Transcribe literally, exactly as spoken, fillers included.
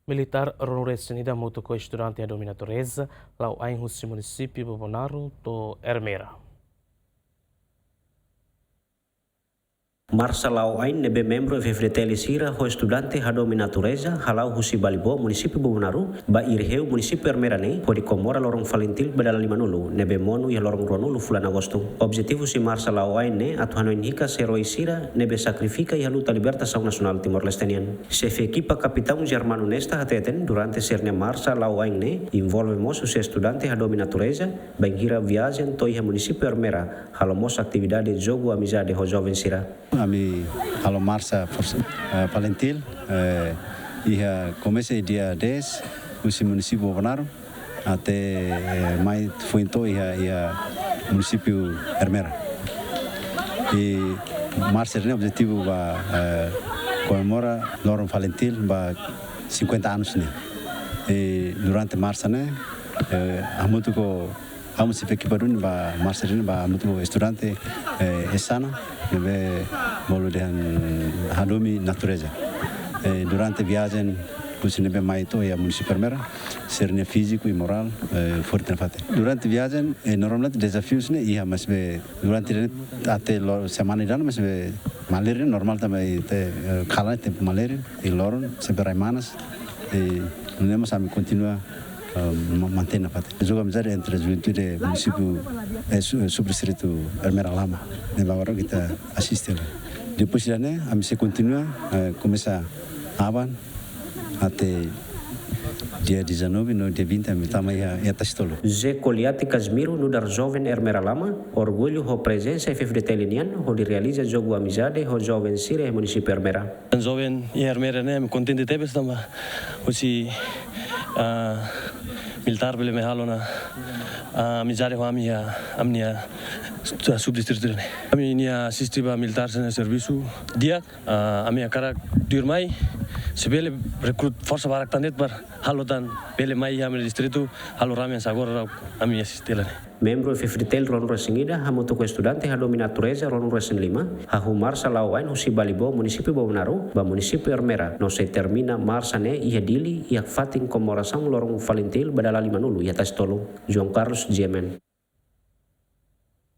Militár ruanulu-resin-ida hamutuk ho estudante hadomi natureza, la'o ain husi munisípiu Bobonaro to'o Ermera. Marsa la'o ain ne'ebé membru F-FDTL sira ho estudante hadomi natureza hala'o husi Balibó, munisípiu Bobonaro, ba Iriheu, munisípiu Ermera ne'e, hodi komemora loron FALINTIL ba dala limanulu, ne'ebé monu iha loron ruanulu fulan Agostu. Objetivu husi marsa la'o ain ne'e atu hanoin hikas eroi sira ne'ebé sakrifika iha luta libertasaun nasionál Timor-Leste nian. Xefe ekipa Kapitaun Germano Nesta hateten, durante sira-nia marsa la'o ain ne'e, envolve mós husi estudante hadomi natureza, bainhira viajen to'o iha munisípiu Ermera, halo mós atividade jogu amizade ho joven sira. Ami halo marsa forsa, eh, FALINTIL, eh, iha komesa iha dia dez, husi munisípiu Bobonaro, até, eh, mai foin to'o iha, iha munisípiu Ermera. I marsa ne'e objetivu ba, eh, komemora loron FALINTIL ba cinquenta anos ne'e. I durante marsa ne'e, eh, hamutuk ho, ami xefe ekipa duni ba marsa ne'e ba hamutuk ho estudante, eh, Esana, ne'ebé bolu dehan hadomi natureza. Eh, durante viajen husi ne'ebé mai to'o iha munisípiu Ermera, sira-nia fíziku i morál, eh, forte nafatin. Durante viajen, eh, normalmente dezafius ne'e iha, maibé durante ne'e até loron semana ida-ne'e maibé malirin, normál tanba iha, eh, kalan ne'e tempu malirin, i loron sempre rai manas, i ne'e mós ami kontinua, eh, ma-, mantein nafatin. Jogu amizade entre juventude munisípiu, eh, su-, eh, subdistritu Ermera Lama, ne'ebé agora ita asiste la. Depois ida-ne'e, ami sei kontinua, eh, komesa aban, até dia dezanove no dia vinte ami tama iha, iha Tasi Tolu. José Coliati Casimiro nu'udar joven Ermera Lama, orgullu ho prezensa F-FDTL nian, hodi realiza jogu amizade ho joven sira iha munisípiu Ermera. Joven iha Ermera ne'e, ami kontente tebes tanba husi, ah, militár bele mai halo ona, ah, amizade ho ami iha, ami-nia, ah, subdistritu ne'e. Ami-nia asiste ba militár sira-nia servisu di'ak, ah, ami hakarak tuirmai, se bele rekruta forsa barak tan de'it para halo tan bele mai iha ami-nia distritu, halo rame hanesan agora ami asiste hela ne'e. Membru F-FDTL ruanulu-resin-ida hamutuk ho estudante hadomi natureza ruanulu-resin-lima, hahú marsa la'o ain husi Balibó, munisípiu Bobonaro, ba munisípiu Ermera, no sei termina marsa ne'e iha Dili, iha fatin komemorasaun loron FALINTIL ba dala limanulu iha Tasi Tolu. João Carlos, G M N.